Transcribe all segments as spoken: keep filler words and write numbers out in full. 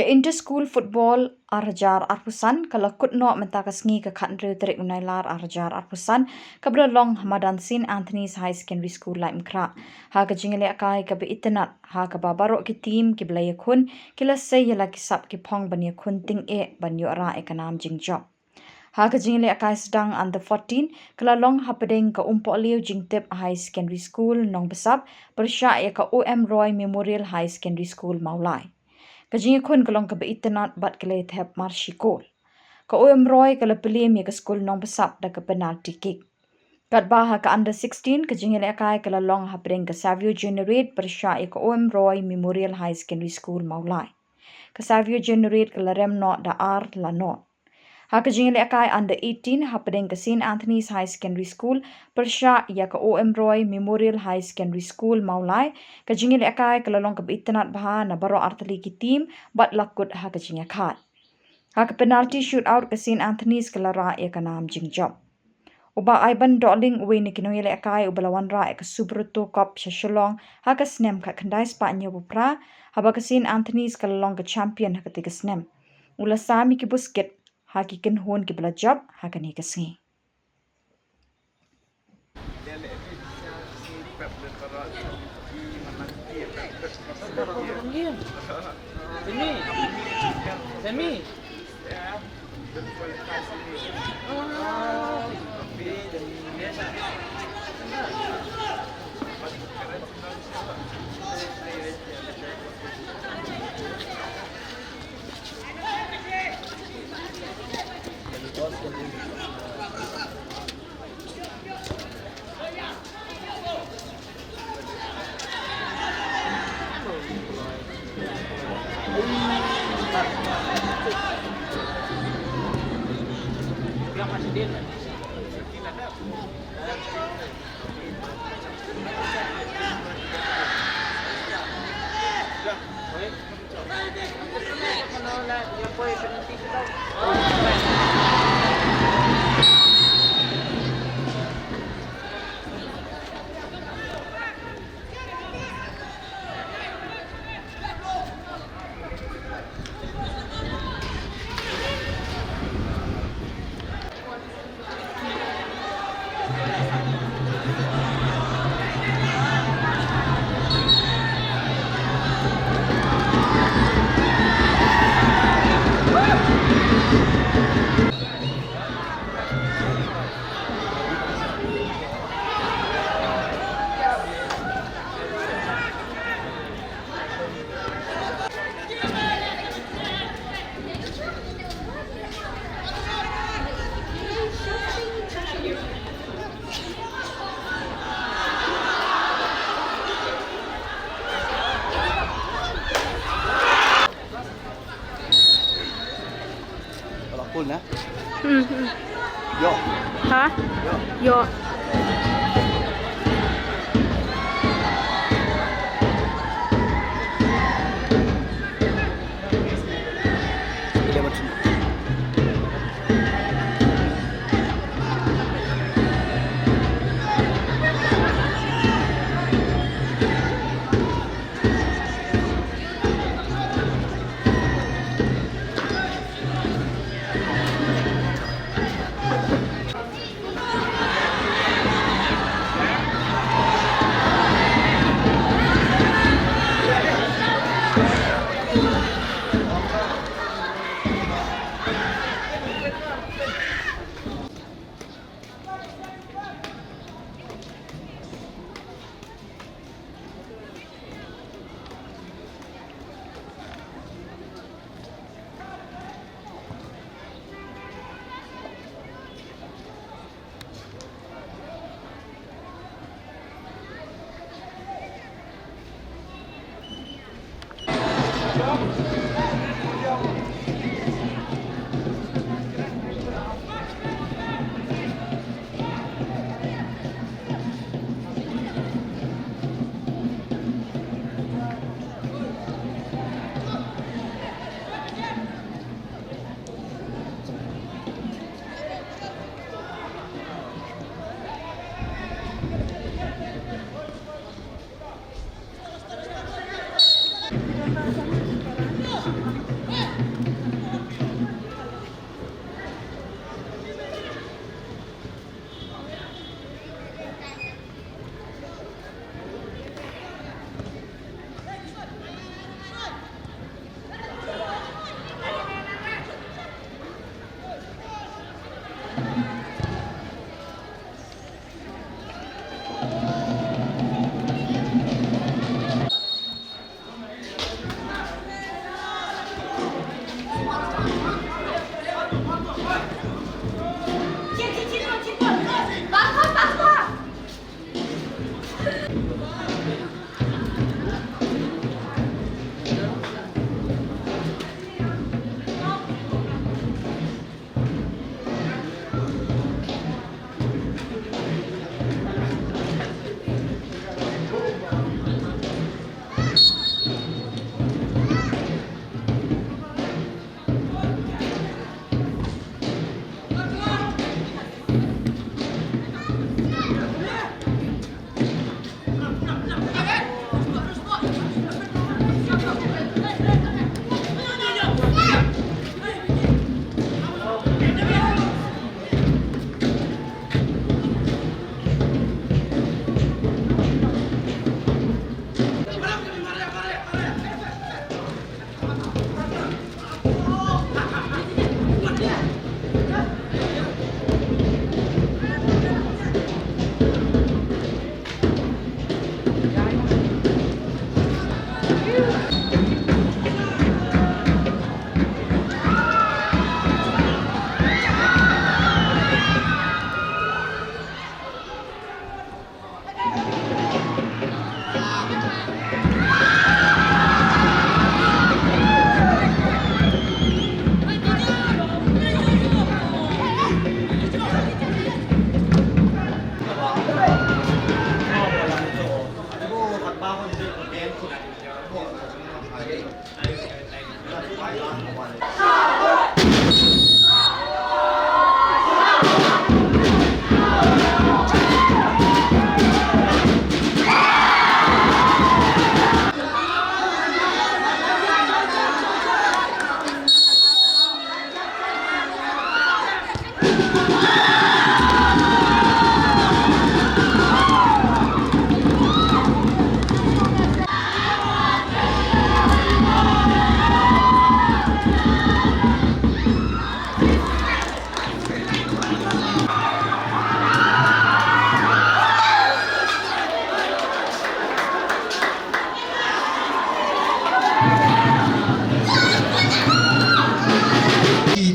Ka Inter School Football ar hajar arphew san ka la kut noh mynta ka sngi ka khathynriew tarik u Nailar ar hajar arphew san, kaba la long ha madan Saint Anthony's High Secondary School Laitumkhrah. Ha ka jingïalehkai kaba itynnad, ha kaba baroh ki team kiba la ïakhun ki la sei ïa la ki sap ki phong ban ïakhun tyngeh ban ïoh rah ïa ka nam jingjop. Ha ka jingïalehkai sdang under fourteen ka la long hapdeng ka Umpohliew Jingtip High Secondary School Nongbsap pyrshah ïa ka O M Roy Memorial High Secondary School Mawlai. Ka jingïakhun ka long kaba itynnad bad ka la ïathep mar shi kol. Ka O M Roy ka la plie ïa ka skul Nongbsap da ka penalty kick. Katba ha ka under sixteen ka jingïalehkai ka la long hapdeng ka Savio Generate pyrshah ïa ka O M Roy Memorial High Secondary School Mawlai. Ka Savio Generate ka la rem noh da ar la noh. Ha ka jingïalehkai under eighteen hapdeng ka Saint Anthony's High Secondary School pyrshah ïa ka O M Roy Memorial High Secondary School Mawlai, ka jingïalehkai ka la long kaba itynnad bha na baroh artylli ki team bad la kut ha ka jingïakhat. Ha ka penalty shootout ka Saint Anthony's ka la rah ïa ka nam jingjop. U Bah Ivan Dohling, uwei na ki nongïalehkai uba la wanrah ïa ka Subroto Cup sha Shillong ha ka snem khatkhyndai spah hynñiewphew phra, haba ka Saint Anthony's ka la long ka champion ha katei ka snem, u la sam ïa ki buskit ha ki kynhun kiba la jop ha kane ka sngi. Wala kul na? Hmm, hmm. Yo. Ha? Yo. Yo.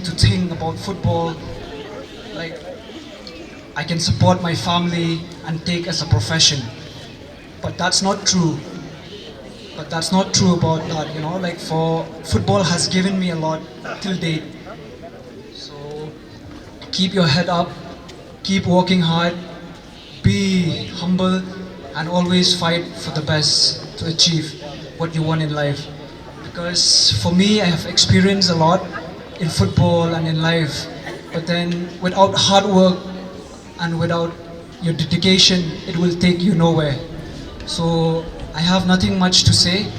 To think about football, like, I can support my family and take as a profession. But that's not true. But that's not true about that, you know, like, for football has given me a lot till date. So keep your head up, keep working hard, be humble, and always fight for the best to achieve what you want in life. Because for me, I have experienced a lot in football and in life, but then without hard work and without your dedication, it will take you nowhere. So I have nothing much to say,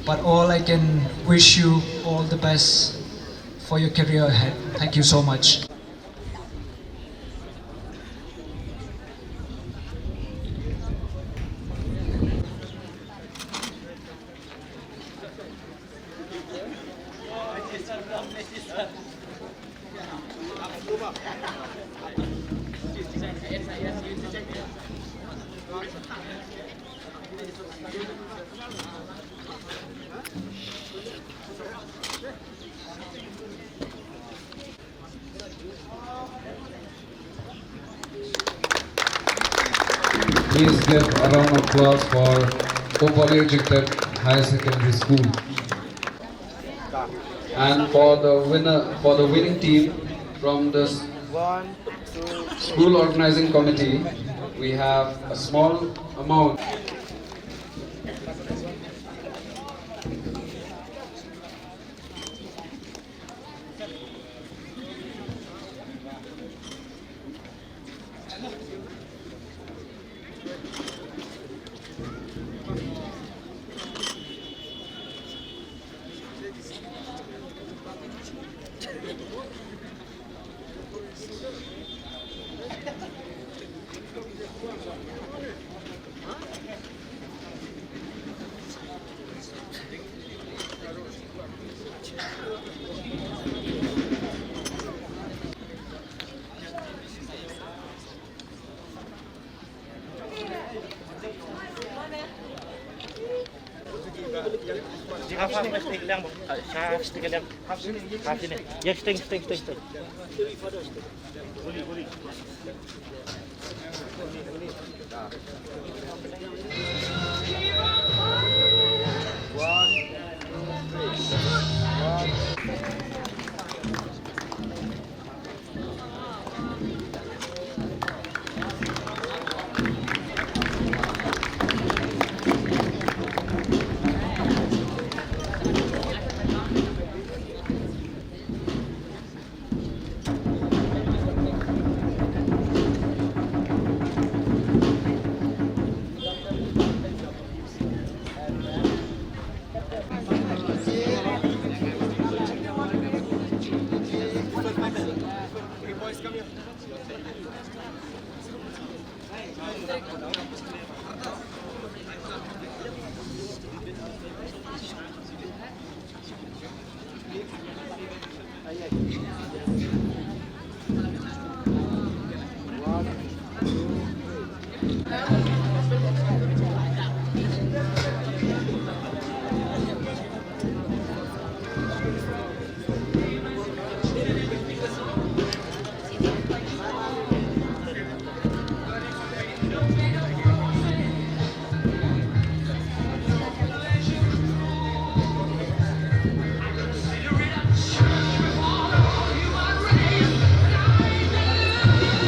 but all I can wish you all the best for your career ahead. Thank you so much. Please give a round of applause for Umpolia Jingtep Higher Secondary School. And for the winner, for the winning team from the school organizing committee, we have a small amount.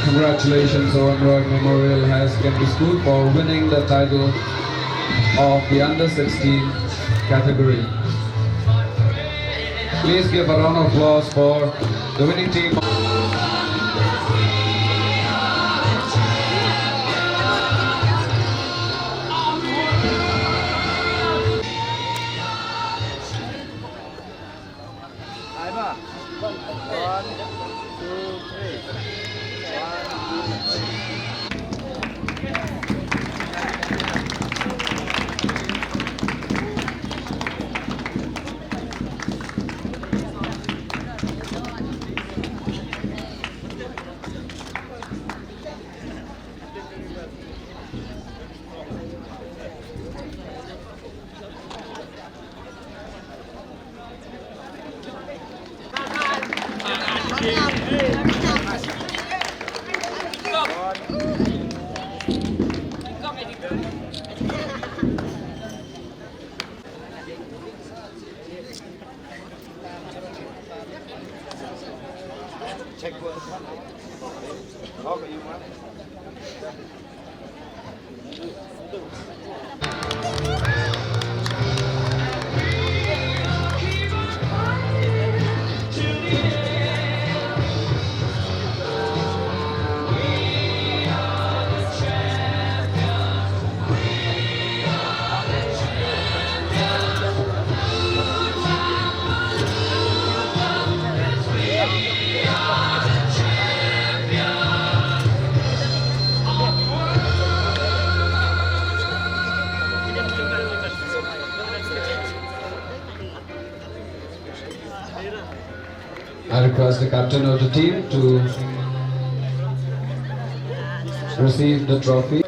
Congratulations, Owen Roy Memorial Higher Secondary School, for winning the title of the under sixteen category. Please give a round of applause for the winning team. I request the captain of the team to receive the trophy.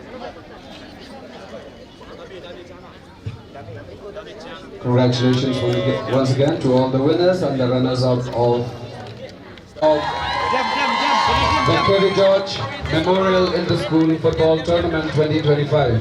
Congratulations once ag-, once again to all the winners and the runners-up of, of the K V George Memorial Inter-School Football Tournament twenty twenty-five.